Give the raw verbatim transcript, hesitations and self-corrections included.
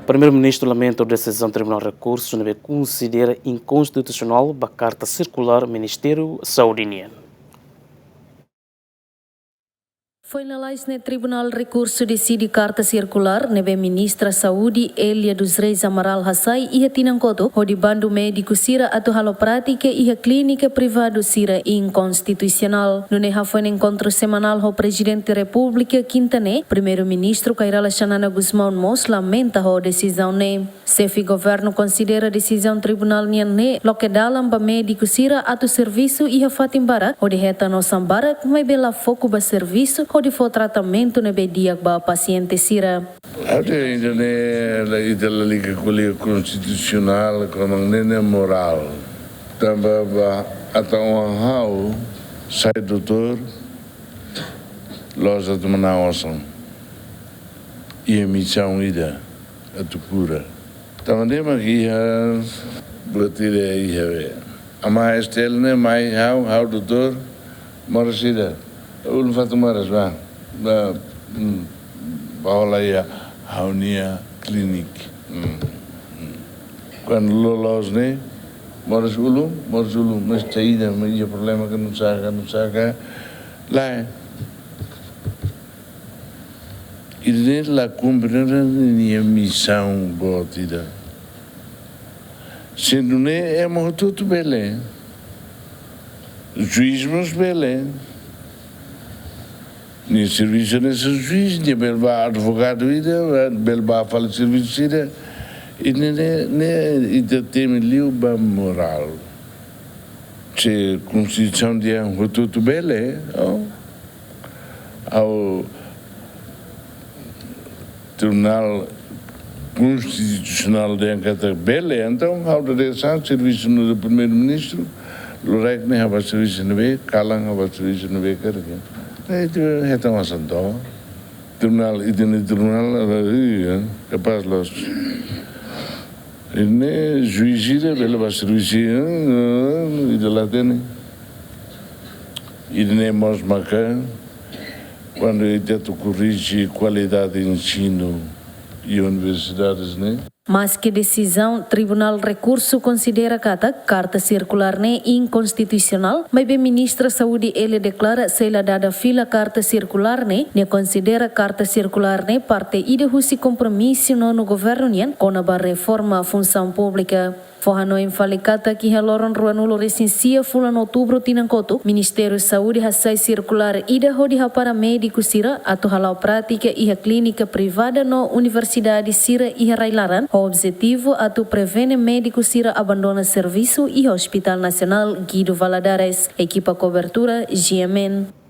Primeiru-Ministru lamenta desizaun Tribunál Rekursu ne'ebé konsidera inkonstitusionál ba karta sirkulár Ministériu Saúde nian. Foin lalais ne'e Tribunál Rekursu deside karta sirkulár ne'ebé Ministra Saúde Elia dos Reis Amaral hasai iha tinan kotuk hodi bandu médiku sira atu halo prátika iha klínika privadu sira inkonstitusionál. Nune'e hafoin enkontru semanál ho Prezidente Repúblika kinta ne'e, Primeiru-Ministru Kay Rala Xanana Gusmão mós lamenta ho desizaun ne'e. Xefe Governu konsidera desizaun tribunál nian ne'e loke dalan ba médiku sira atu servisu iha fatin barak hodi hetan osan barak maibé la foku ba servisu hodi fó tratamentu ne'ebé di'ak ba pasiente sira. Atu inda ne'e la ita lalika ko'alia konstitusionál, kona-ba ne'e ne'e morál. Tanba ba ata oan ha'u sai doutór, la'ós atu manán osan. Iha misaun ida atu kura. Tanba ne'e mak iha buat ida iha be. Ama S T L ne'e mai ha'u, ha'u doutór, moras ida. Ulun fatuk moras ba. Ba, hmm, ba hola iha ha'u-nia klinik. Hmm, hmm. Kuandu loloos ne'e, moras ulun, moras ulun, mas saida, mas iha problema ka nusá ka, nusá ka. Lae. Ida-ne'e la kumpre nia misaun boot ida. Siendo ne'e ema hotu-hotu bele. Juís mós bele. Nia servisu hanesan juís, nia bele ba advogadu ida, bele ba fali servisu ida. I ne'e, ne'e, ne'e ita temi liu ba morál. Se konstituisaun dehan hotu-hotu bele, oh. Ha'u Tribunál Konstitusionál dehan katak bele, entaun ha'u dadeer-saan servisu nu'udar Primeiru-Ministru, loraik ne'e ha'u bá servisu ne'ebé, kalan ha'u bá servisu ne'ebé karik. Ne'e ita hetan osan to'o. Tribunál, ita-nia tribunál, eh, kapás loos. I ne'e juís ida bele bá servisu, eh, ida la hatene. I ne'e mós maka, kuandu ita atu korrije kualidade ensinu iha universidades ne'e. Maske desizaun Tribunál Rekursu konsidera katak karta sirkulár ne'e inkonstitusionál, maibé Ministra Saúde Elia deklara sei la dada fila karta sirkulár ne'e, nia konsidera karta sirkulár ne'e parte ida husi kompromisu nonu governu nian kona-ba reforma funsaun públika. Fó hanoin fali katak iha loron ruanulu resin sia fulan Outubru tinan kotuk, Ministériu Saúde hasai sirkulár ida hodi hapara médiku sira atu hala'o prátika iha klínika privada no universidade sira iha rai-laran, ho objetivu atu prevene médiku sira abandona servisu iha Hospital Nasionál Guido Valadares. Ekipa kobertura, G M N.